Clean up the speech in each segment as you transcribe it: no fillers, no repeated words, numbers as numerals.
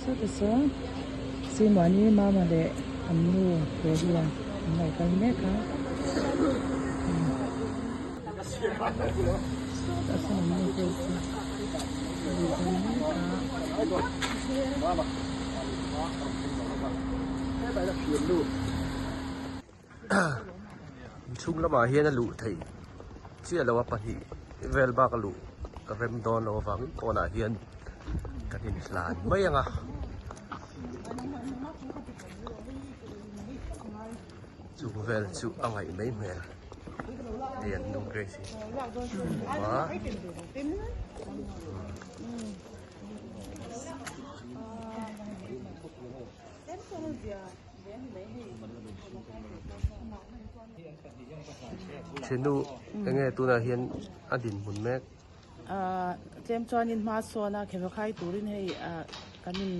Sawtah sawn Simuani mama leh an nu Reli an lo kal mek a sawtah sawn an nu te chu a lo kal mek a. Inchhung lamah hian a luh theih chiah lo a pahnih vel bak a luh rem dawn loh avangin pawnah hian kan inhlan mai ang a. Chung vel chu a ngaih mai hmel hei an nu Grace hi a awm a. Thinu enge tunah hian a dinhmun mek. Ahh tlem chuanin hma sawn a khema khai turin hei ah kan in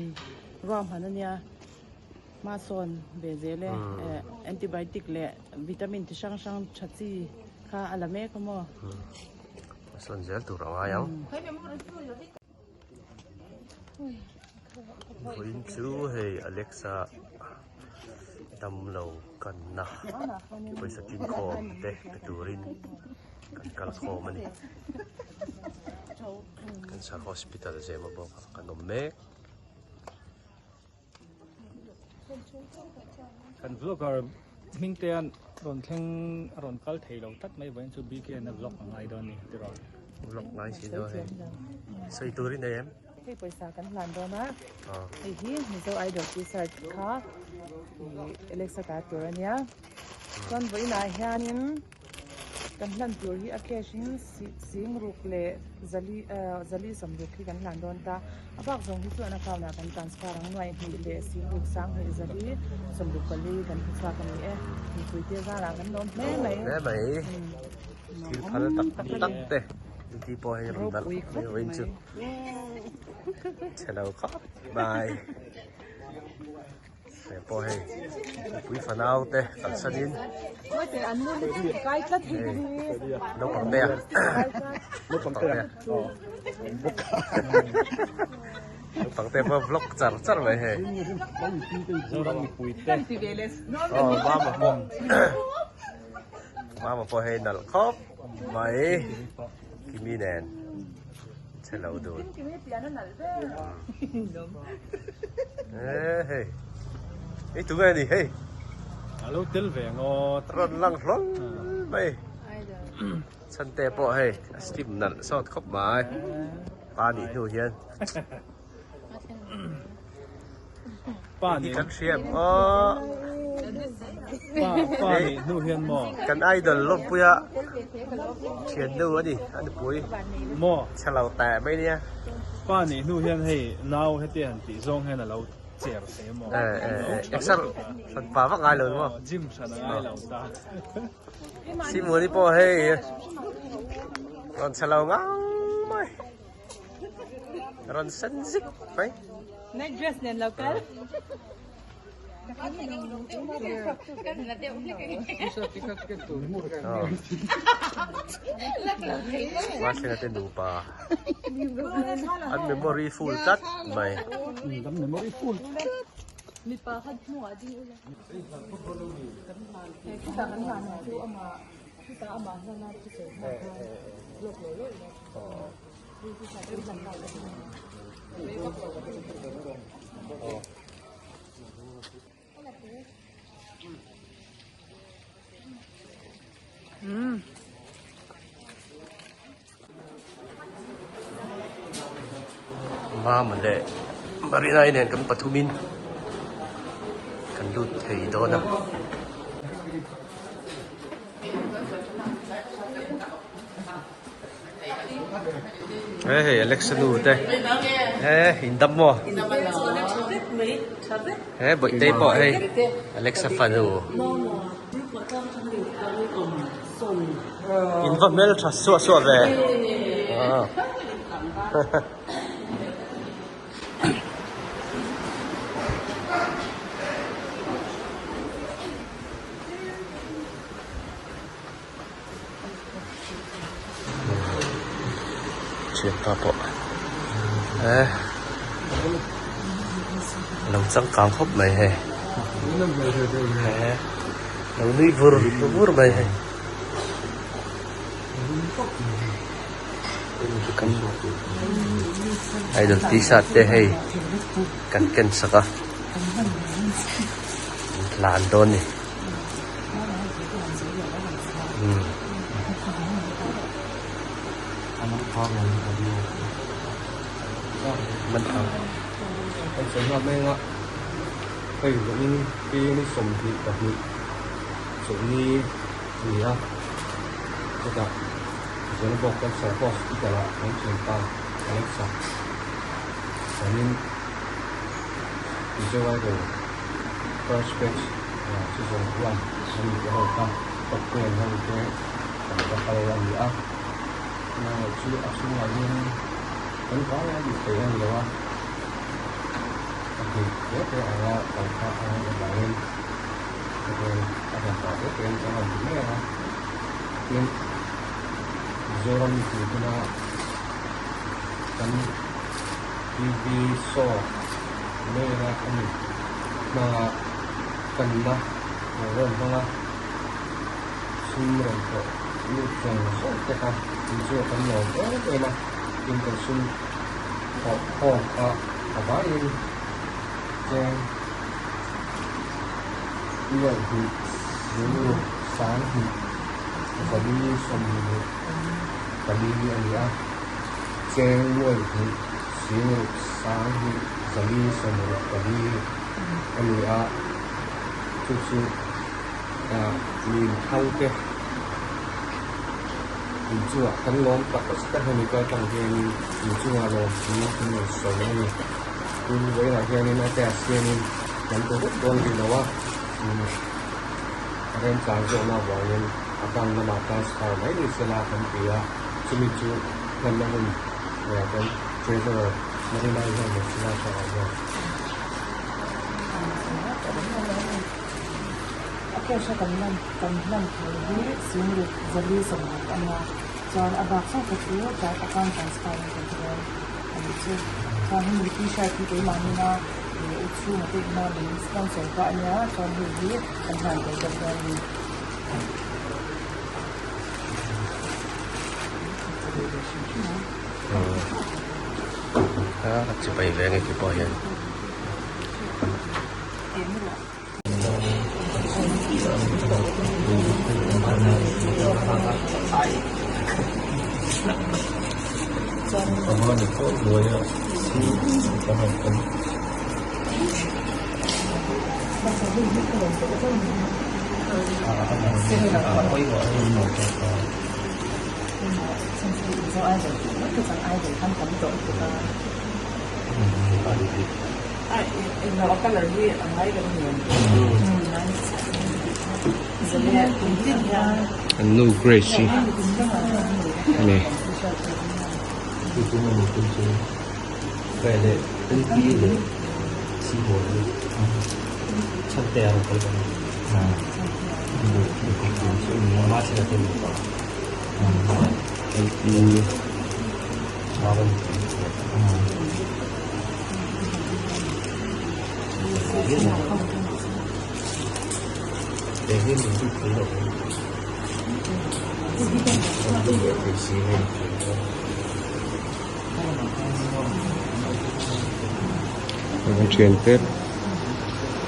ruahman ania hma sawn ve zel e eh antibiotic leh vitamin chi hrang hrang tha chi kha a la mek a maw. Hma sawn zel tur a ngai ang. Vawiin chu hei Alexa damlo kanna pawisa tinkhawm te pe turin kan kal khawm a ni. Cancer Hospital zema bawk ah kan awm mek. Kan vlogger hming te a rawn thleng a rawn kal thei lo tlat mai vawiin chu BKN a vlog a ngai dawn a ni tiraw. Vlog ngai si dawn hei. Sawi tur i nei em? Hei pawisa kan hlan dawn a, hei hi Mizo Idol t-shirt kha ih Alexa ta tur a nia. Chuan vawiinah hianin Kan hlan tur hi a cash in sing ruk leh zali ah zali sawmruk hi kan hlan dawn ta. A bak zawng hi chuan account ah kan transfer ang nuaih hnih leh sing ruk sang hnih zali sawmruk pali kan hmu chhuak a ni e. Mipui te zarah kan lawm hle mai. Hle mai. Thil phal tak tak te inti pawh hei rawn dalh mai vawiin chu. Chhe lo khawp mai. He pawh hei mipui fanau te kalsan in naupang te a naupang te a naupang te pawh vlog char char mai hei aw mama pawh mama pawh hei nalh khawp mai kimi nen. Chhe lo dun. Hei. Hei tu nge ni hei. A lo tel ve ngawt. Rawn lang hlawl mai. Chhante pawh hei a steam nalh sawt khawp mai. Pa nih hnu hian. Pa nih kan hria em aw. Pa pa nih hnu hian maw. Kan idol lawmpuia thiannu a ni a nupui. Maw. Chhe lo teh mai nia. Pa nih hnu hian hei nau heti han tih zawng hian a lo cher thei maw. Eh eh exer hran pa vak ngai lo maw. Gym hran a ngai lo ta. Simuani pawh hei rawn chhe lo ngang mai. Rawn sen zik mai. Night dress nen lo kal. Mahse te nupa an memory full tlat mai. Kan memory full. Mipa khan hnungah ding ula. Khitah kan hlan chu amah khitah amah hlana thusawi hma khan vlog lo lo ila. Mama leh Marina-i nen kan pathumin kan lut thei dawn a. He hei Alexa nu te he in dam maw he bawihte pawh hei Alexa fanu in va hmel tha suah suah ve Thianpa pawh eh A lo changkang khawp mai hei. Lo nui vur vur mai hei. Idol t-shirt te hei kan ken sak a hlan dawn a ni. Ni a, chutah Zolobawk Cancer Hospital ah kan thianpa Alexa chuanin Mizo Idol first batch season one a mi te ho kha top ten ho te kan va kal a ni a, amaherawh chu a chhungah hianin kan vai a luh theih a ni lo a, pahnih te te anga kal kha a ngaih avangin. Khawvel a hran pah hle te an rawn ti mai ang a, tin Mizoram mipui tuna kan TV show mela a ni hmanga kanna lo rawn hmang a, sum rawn thawh lut zawng zawng te kha inchunga kan lawm em em a, tin kan sum thawh khawm kha a vaiin cheng. Nuaihnih lung sanghnih zali sawmhnih pali a ni a, cheng nuaihnih singruk sanghnih zali sawmruk pali a ni a, chu chu min thal te inchungah kan lawm tak zet a hemi kal tlang hianin inchungah lawm thu kan rawn sawi a ni. Tin vawiinah hianin a cash hianin kan pe vek dawn rih lo a, a remchang zawhna avangin account lamah transfer mai ni sela kan ti a, chumi chu hmanna hun leh kan treasurer Marina hian rawn silai tha ah hian. A cash a kan lan kan hlan tur hi singruk zali sawmruk a nia chuan a bak chauh kha chu account transfer in kan ti dawn. A nih chu. Chuan hemi t-shirt hi keimah nuna ih u chhunga te ina min sponsor pah a nia chuan hei hi kan hlan tel bawk dawn a ni. A chipai ve nge tih pawh hian. An nu Grace hi a ni. Kan thiante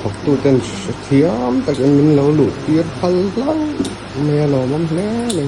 thawktu ten hrethiam takin min lo luh tir phal hlauh mai a lawmawm hle a ni.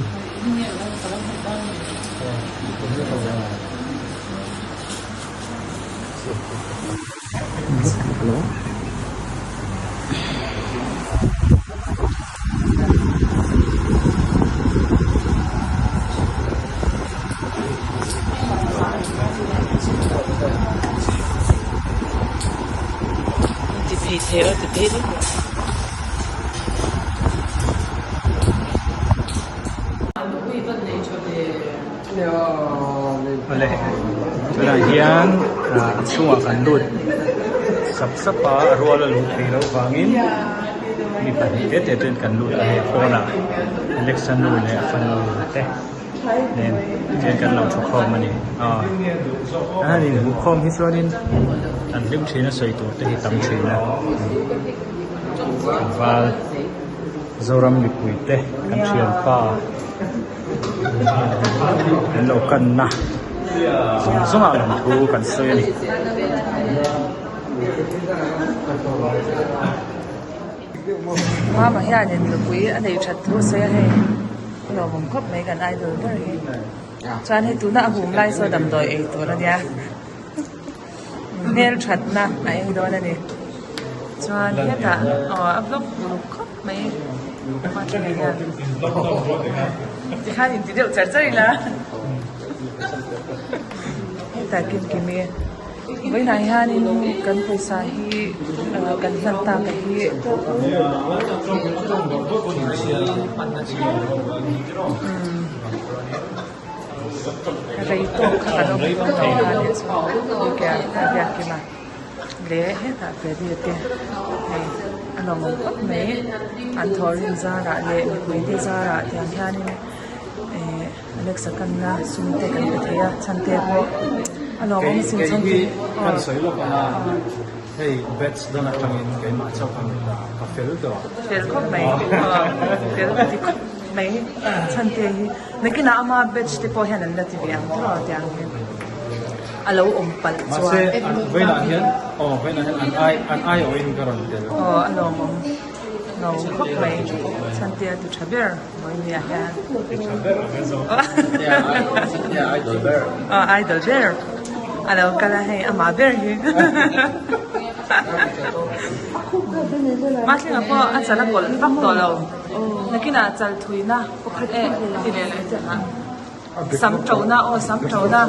Awle tunah hian a chhungah kan lut sap sap a a rual a luh theih loh vangin mi pahnih te te chuan kan lut a hei pawnah Alexa nu leh a fanu te nen tichuan kan lo thu khawm a ni aw an han inhmuh khawm hi chuanin. An hlim thin a sawi tur te hi tam thin a. Tlangval Zoram mipui te kan thianpa an lo kanna zawng zawng ah lawmthu kan sawi a ni. Mama hianin nupui a neih that thu a sawi a hei a lawmawm khawp mai kan idol ber hi chuan hei tuna a hum lai saw damdawi ei tur a nia hmel thatna a eng dawn a ni chuan hetah aw a vlog uluk khawp mai tikhan inti deuh char char ila hetah kimkimi. Vawiinah hianin kan pawisa hi kan hlan tak a hi rei tawk kha kan awm thei a nih chu a biak kima leh hetah Freddy te hei a lawmawm khawp mai an thawhrim zarah leh mipui te zarah tiang hianin ehh. Alexa kanna sum te kan pe thei a chhan te pawh a lawmawm sin chhan te Kei hi kan sawi lawk ang a, hei batch dan atangin keimah chauh ka ni ta, ka fel tawh. Fel khawp mai, fel ka ti khawp mai chhan te hi nakinah ama batch te pawh hian an la ti ve ang tiraw tiang hian a lo awm palh chuan. Mahse vawiinah hian aw vawiinah hian an ai an aiawhin ka rawn tel. Aw a lawmawm. No khawp mai Chhantea ti tha ber Vawinia hian Ti tha ber ang e zawng Chhantea idol ber Aw idol ber a lo kal a hei amah ber hi Mahthlenga pawh a chal a kawlh vak tawh lo nakinah chal thuina pakhat e ti leh leh chiah a sam ṭona aw sam ṭona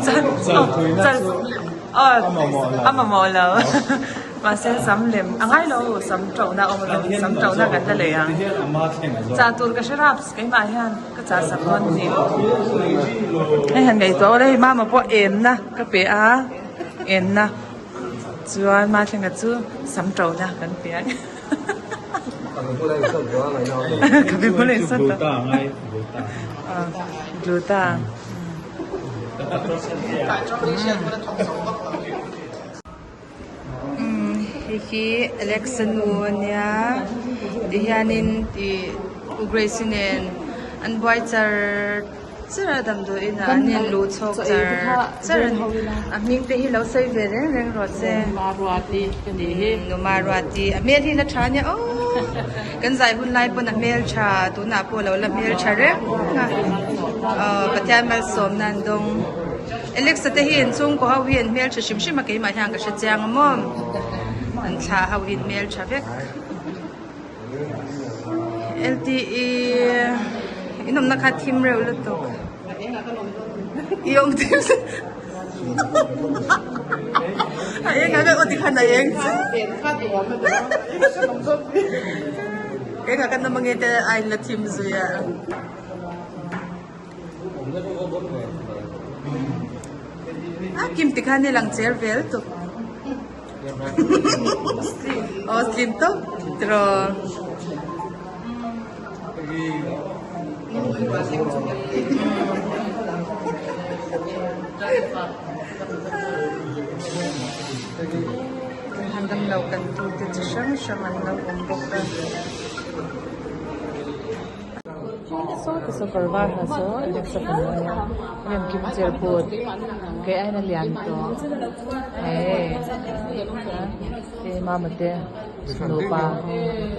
Chal thuina chu A mamawh lo. Mahse sam lem a ngai lo sam ṭohna a awm lo sam ṭohna kan la lei ang. Chah tur ka hre raps keimah hian ka chah sak dawn a ni. Hei han ngaihtuah ula hei mama pawh enna ka pe a enna chuan Mathlenga chu sam ṭohna kan pe a ni. Ka bi bula insawt tawh. Gluta. Hei hi Alexa nu a nia tihianin ih u Grace-i nen an buai char char a damdawiin ah an in luh chhawk char char a ni a hming te hi lo sawi ve reng reng rawh se nu Maruati a hmel hi la tha ania aw kan zai hun lai pawn a hmel tha tunah pawh a lo la hmel tha reng a aw Pathian malsawmna an dawng. Alexa te hi inchhungkaw ho hi an hmeltha hrim hrim a keimah hian ka hre chiang a maw an thla ho hi an hmeltha vek lte in awmna kha thim reuh lutuk i awm thim a eng ah ka aw tikhan a eng eng ah kan awm ange te a in la thim zui a. A kim tikhan i lang cher vel tuk. Aw slim tawp tiraw. Han damlo kan tute chi hrang hrang an lo awm bawk a. Saw te saw kawr var ha saw Alexa fanu a nia remkim chair put kei aiin a lian tawh hei te mama te nupa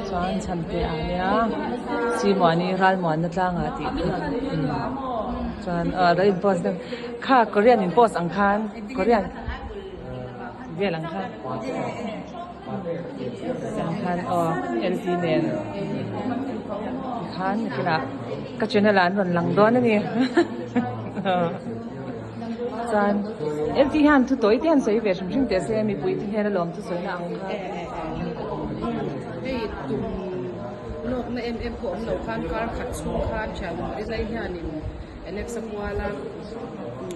chuan chhan te ah nia simuani ralmuanna tlangah tih kha chuan ah lo in post deuh kha korean in post ang khan korean vel ang khan. Tiang khan aw LT nen tikhan nakinah ka channel ah an rawn lang dawn a ni chuan LT hian thu tawi te an sawi ve hrim hrim teh se mipui te hian alawm chu sawina ang kha. Hei tum lawkna em em pawh awm lo khan kar khat chhung khan thianawm rilai hianin Alexa Kuala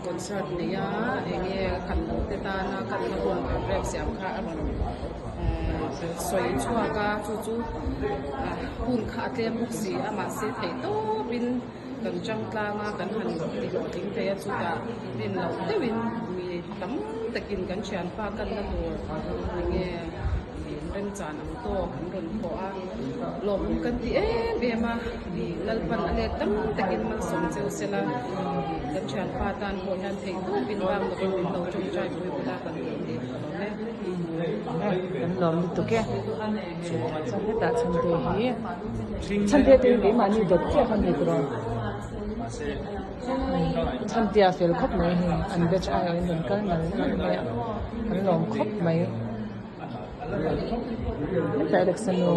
Concert nei a, enge kan lo te tana kan la hun kan rep siam kha a rawn sawi chhuak a, chu chu hun kha a tlem bawk si a, mahse theih tawpin. Kan chang tlang a, kan han ti hlawhtling thei a, chutah rin loh deuhin mi tam takin kan thianpa kanna tur enge remchan ang tawk an rawn thawh a, lawmawm kan ti em em a, Lalpan a let tam takin malsawm cheu sela, kan thianpa tan pawh hian theih tawpin bak lovin min lo tawngtai pui bula kan lawm e, ka lawm e. Kan lawm lutuk e. Chuan hetah chhante hi chhante te hi keimahni dawt chiah kha ni tawh chhante a fel khawp mai hei an batch ai awhin rawn kal nal nal mai a an lawm khawp mai hetah Alexano.